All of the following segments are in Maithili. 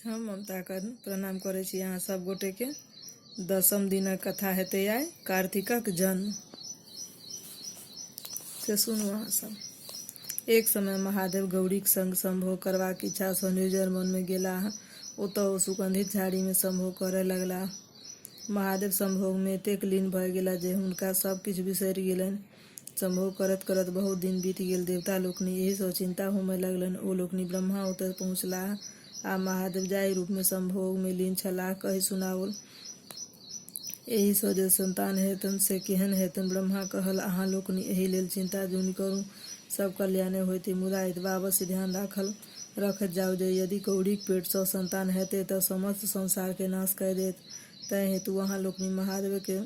हम ममता कर्ण प्रणाम करै छी अहाँ सब गोटे के। दसम दिनक कथा हेतै आइ कार्तिकक जन्म। से सुनू अहाँ सब। एक समय महादेव गौरीक संग संभोग करबाक इच्छा सँ निर्जन वन मे गेलाह। ओतऽ ओ सुगंधित झाड़ी मे संभोग करय लगलाह। महादेव संभोग मे एतेक लीन भए गेलाह जे हुनका सब किछु बिसरि गेलनि। संभोग करैत-करैत बहुत दिन बीति गेल। देवता लोकनि एहि सँ चिन्ता होमय लगलनि। ओ लोकनि ब्रह्मा ओतय पहुँचलाह आ महादेव जाहि रूप मे संभोग मे लीन छलाह कहि सुनाओल। एहि सँ जे सन्तान हेतनि से केहन हेतनि? ब्रह्मा कहल, अहाँ लोकनि एहि लेल चिन्ता जुनि करू। सब कल्याणे होयतै। मुदा एतबा अवश्य ध्यान रखैत जाउ जे यदि गौरीक पेट सँ सन्तान हेतै तँ समस्त संसार केँ नाश कय देत। तेँ हेतु अहाँ लोकनि महादेव केँ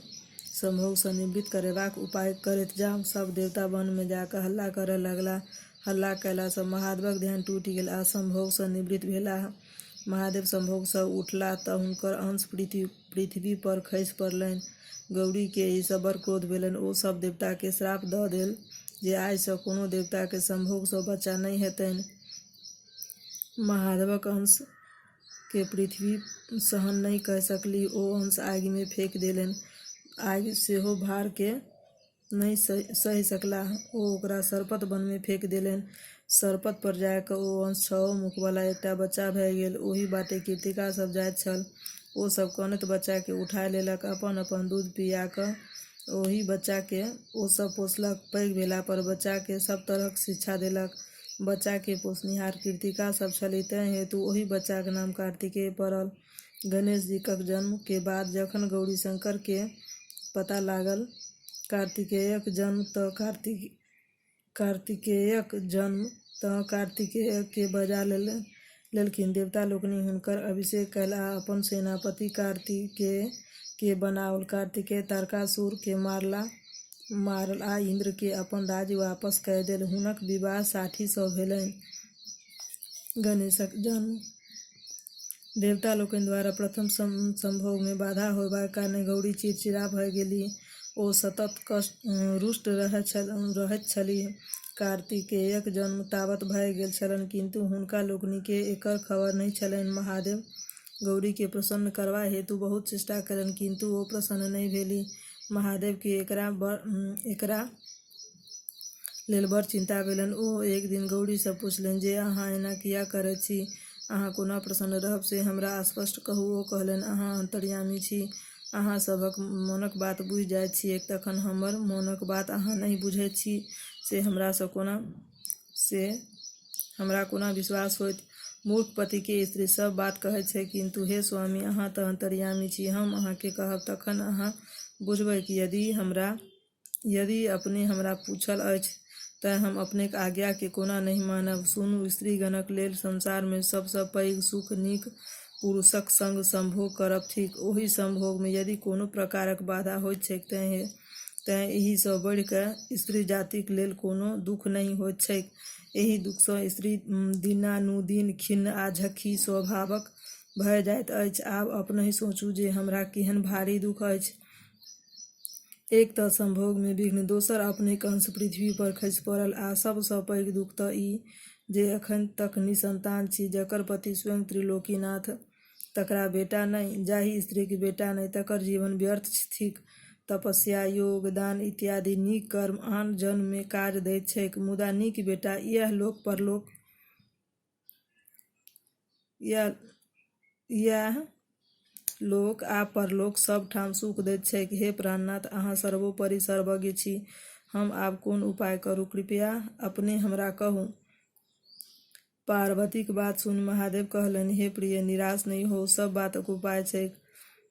संभोग सँ निवृत्त करेबाक उपाय करैत जाउ। सब देवता वन मे जा कऽ हल्ला करय लगलाह। हल्ला कयला सँ महादेवक ध्यान टूटि गेल आ संभोग सँ निवृत्त भेलाह। महादेव संभोग सँ उठलाह तँ हुनकर अंश पृथ्वी पर खसि पड़लनि। गौरी केँ एहि सँ बड़ क्रोध भेलनि। ओ सब देवता केँ श्राप दऽ देल जे आइ सँ कोनो देवता केँ संभोग सँ बच्चा नहि हेतनि। महादेवक अंश केँ पृथ्वी सहन नहि कय सकलीह। ओ अंश आगि मे फेकि देलनि। आगि सेहो भार केँ नहि सहि सकलाह। ओ ओकरा सरपत वन मे फेकि देलनि। सरपत पर जा कऽ ओ अंश छओ मुखवला एकटा बच्चा भए गेल। ओहि बाटे कृतिका सभ जाइत छल। ओ सभ कनैत बच्चा केँ उठाय लेलक। अपन-अपन दूध पिया कऽ ओहि बच्चा केँ ओ सभ पोसलक। पैघ भेला पर बच्चा केँ सभ तरहक शिक्षा देलक। बच्चा केँ पोसनिहार कृतिका सभ छलीह तेँ हेतु ओहि बच्चाक नाम कार्तिकेय पड़ल। गणेश जीकक जन्म के बाद जखन गौरीशंकर केँ पता लागल कार्तिकेयक जन्म तँ कार्तिकेयक जन्म तँ कार्तिकेय केँ बजा लेलखिन। देवता लोकनि हुनकर अभिषेक कयल आ अपन सेनापति कार्तिकेय केँ बनाओल। कार्तिकेय तारकासुर केँ मारल आ इन्द्र केँ अपन राज्य वापस कय देल। हुनक विवाह 60 सँ भेलनि। गणेशक जन्म देवता लोकनि द्वारा प्रथम संभोग मे बाधा होयबाक कारणेँ गौरी चिड़चिड़ा भए गेलीह। ओ सतत रुष्ट रहैत छलीह। कार्तिकेयक जन्म तावत भए गेल छलनि किन्तु हुनका लोकनि केँ एकर खबर नहि छलनि। महादेव गौरी केँ प्रसन्न करबा हेतु बहुत चेष्टा कयलनि किन्तु ओ प्रसन्न नहि भेलीह। महादेव केँ एकरा लेल बड़ चिन्ता भेलनि। ओ एक दिन गौरी सँ पुछलनि जे अहाँ एना किएक करैत छी? अहाँ कोना प्रसन्न रहब से हमरा स्पष्ट कहू। ओ कहलनि, अहाँ अन्तर्यामी छी। अहाँ सभक मोनक बात बुझि जाइत छिऐक तखन हमर मोनक बात अहाँ नहि बुझैत छी से हमरा कोना विश्वास होयत? मूर्ख पति केँ स्त्री सभ बात कहैत छैक किन्तु हे स्वामी, अहाँ तँ अन्तर्यामी छी। हम अहाँ केँ कहब तखन अहाँ बुझबैक। यदि अपने हमरा पूछल अछि तँ हम अपनेक आज्ञा केँ कोना नहि मानब? सुनू, स्त्रीगणक लेल संसार मे सब सँ पैघ सुख नीक पुरुषक संग संभोग करब थिक। ओहि संभोग मे यदि कोनो प्रकारक बाधा होइत छैक तँ एहि सँ बढ़ि कऽ स्त्री जातिक लेल कोनो दुःख नहि होइत छैक। एहि दुःख सँ स्त्री दिनानुदिन खिन्न आ झक्खी स्वभावक भए जाइत अछि। आब अपनहि सोचू जे हमरा केहन भारी दुःख अछि। एक तँ संभोग मे विघ्न, दोसर अपनेक अंश पृथ्वी पर खसि पड़ल आ सब सँ पैघ दुःख तँ ई जे एखन तक निःसंतान छी। जकर पति स्वयं त्रिलोकीनाथ तकरा बेटा नहि? जाहि स्त्रीक बेटा नहि तकर जीवन व्यर्थ थिक। तपस्या, योग, दान इत्यादि नीक कर्म आन जन्म मे काज दैत छैक मुदा नीक बेटा इएह लोक परलोक इएह लोक आ परलोक सब ठाम सुख दैत छैक। हे प्राणनाथ, अहाँ सर्वोपरि सर्वज्ञ छी। हम आब कोन उपाय करू? कृपया अपने हमरा कहू। पार्वतीक बात सुनि महादेव कहलनि, हे प्रिय, निराश नहि होउ। सब बातक उपाय छैक।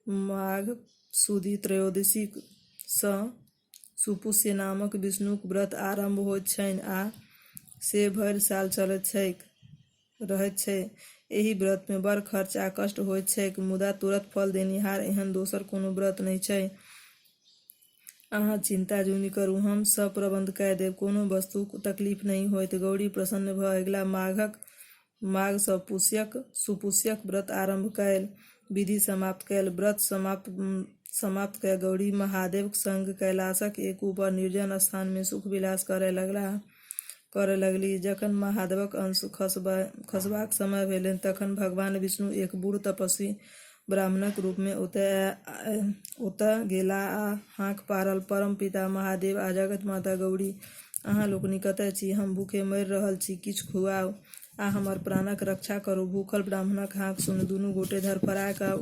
माघ सुदि त्रयोदशी सँ सुपुष्य नामक विष्णुक व्रत आरम्भ होइत छनि आ से भरि साल चलैत रहैत छै। एहि व्रत मे बड़ खर्च आ कष्ट होइत छैक मुदा तुरत फल देनिहार एहन दोसर कोनो व्रत नहि छै। अहाँ चिन्ता जुनि करू, हम सब प्रबंध कय देब। कोनो वस्तुक तकलीफ नहि होयत। गौरी प्रसन्न भऽ अगिला माघ सँ सुपुष्यक व्रत आरम्भ कयल। विधि समाप्त कयल। व्रत समाप्त कय गौरी महादेवक संग कैलाशक एक ऊपर निर्जन स्थान मे सुख-विलास करय लगलाह। करय लगलीह। जखन महादेवक अंश खसबाक समय भेलनि तखन भगवान विष्णु एक बूढ़ तपस्वी ब्राह्मणक रूप मे ओतय गेलाह आ हाक पारल, परम पिता महादेव आ जगन्माता गौरी, अहाँ लोकनि कतय छी? हम भूखे मरि रहल छी, किछु खुआउ आ हमर प्राणक रक्षा करू। भूखल ब्राह्मणक हाक सुनि दुनू गोटे धड़फड़ा क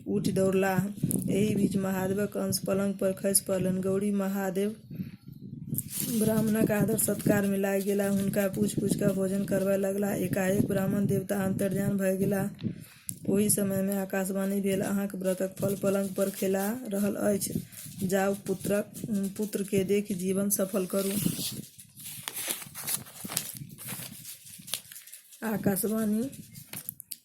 उठि दौड़लाह। एहि बीच महादेवक अंश पलंग पर खसि पड़लनि। गौरी महादेव ब्राह्मणक आदर-सत्कार मे लागि गेलाह। हुनका पूछि-पूछि क भोजन करबय लगलाह। एकाएक ब्राह्मण देवता अन्तर्धान भए गेलाह। ओही समय मे आकाशवाणी भेल, अहाँक व्रतक फल पलंग पर खेला रहल अछि। जाउ, पुत्र केँ देखि जीवन सफल करू। आकाशवाणी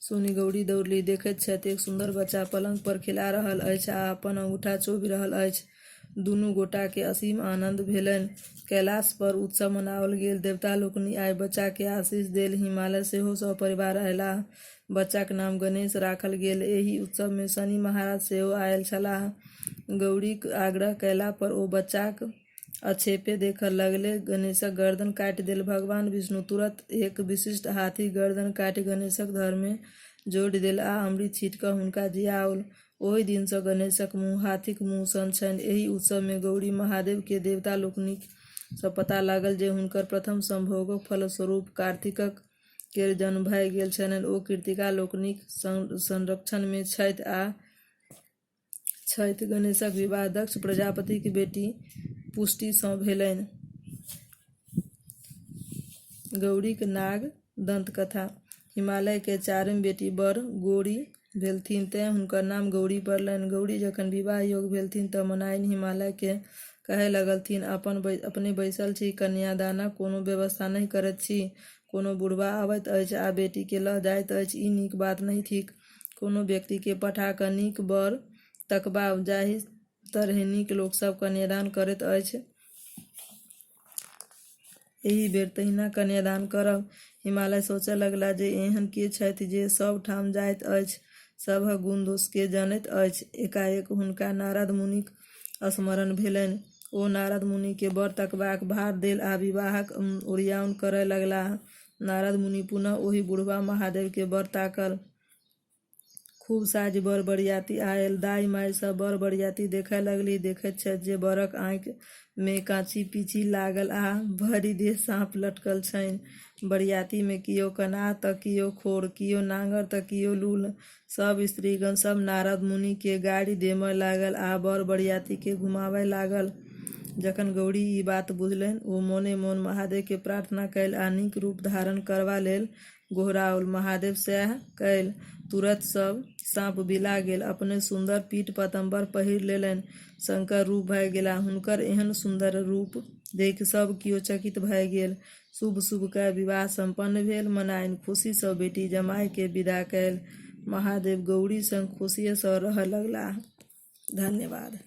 सुनि गौरी दौड़लीह। देखैत छथि, एक सुन्दर बच्चा पलंग पर खेला रहल अछि आ अपन अंगूठा चोभि रहल अछि। दुनू गोटा केँ असीम आनन्द भेलनि। कैलाश पर उत्सव मनाओल गेल। देवता लोकनि आबि बच्चा केँ आशीष देल। हिमालय सेहो सपरिवार अयलाह। बच्चाक नाम गणेश राखल गेल। एहि उत्सव मे शनि महाराज सेहो आयल छलाह। गौरीक आग्रह कयला पर ओ बच्चाक आक्षेपे देखल। लगले गणेशक गर्दन काटि देल। भगवान विष्णु तुरत एक विशिष्ट हाथीक गर्दन काटि गणेशक धड़ मे जोड़ि देल आ अमृत छीटि क हुनका जिआओल। ओहि दिन सँ गणेशक मुँह हाथीक मुँह सन छनि। एहि उत्सव मे गौरी महादेव केँ देवता लोकनि सँ पता लागल जे हुनकर प्रथम संभोगक फलस्वरूप कार्तिकक केर जन्म भए गेल छलनि। ओ कृतिका लोकनिक संरक्षण मे छथि आ छथि। गणेशक विवाह दक्ष प्रजापतिक बेटी पुष्टि सँ भेलनि। गौरीक नाग दंतकथा। हिमालय के चारिम बेटी बड़ गोरि भेलथिन तेँ हुनकर नाम गौरी पड़लनि। गौरी जखन विवाह योग्य भेलथिन तँ मनाइन हिमालय केँ कहय लगलथिन, अपने बैसल छी, कन्यादानक कोनो व्यवस्था नहि करैत छी। कोनो बुढ़बा अबैत अछि आ बेटी केँ ल जाइत अछि, ई नीक बात नहि थिक। कोनो व्यक्ति केँ पठा क नीक वर तकबाउ। जाहि तरहेँ नीक लोक सभ कन्यादान करैत अछि, एहि बेर तहिना कन्यादान करब। हिमालय सोचय लगलाह जे एहन के छथि जे सभ ठाम जाइत अछि, सभक गुण-दोष केँ जनैत अछि। एकाएक हुनका नारद मुनिक स्मरण भेलनि। ओ नारद मुनि केँ वर तकबाक भार देल आ विवाहक ओरियाओन करय लगलाह। नारद मुनि पुनः ओही बुढ़बा महादेव केँ वर ताकल। खूब साजि बर-बरियाती आयल। दाइ-माइ सभ बर-बरियाती देखय लगलीह। देखैत छथि जे बरक आँखि मे काँची-पीची लागल आ भरि देह साँप लटकल छनि। बरियाती मे कियो कनाह तँ कियो खोर, कियो नाङड़ तँ कियो लूल्ह। सभ स्त्रीगण सभ नारद मुनि केँ गारि देमय लागल आ बर-बरियाती केँ घुमाबय लागल। जखन गौरी ई बात बुझलनि, ओ मोने-मोन महादेव केँ प्रार्थना कयल आ नीक रूप धारण करबा लेल गोहराओल। महादेव सैह कयल। तुरत सभ साँप बिला गेल। अपने सुन्दर पीत-पीताम्बर पहिरि लेलनि। शंकर रूप भए गेलाह। हुनकर एहन सुन्दर रूप देखि सभ कियो चकित भए गेल। शुभ-शुभ कए विवाह सम्पन्न भेल। मनाइन खुशी सँ बेटी-जमाय केँ विदा कयल। महादेव गौरी संग खुशिये सँ रहय लगलाह। धन्यवाद।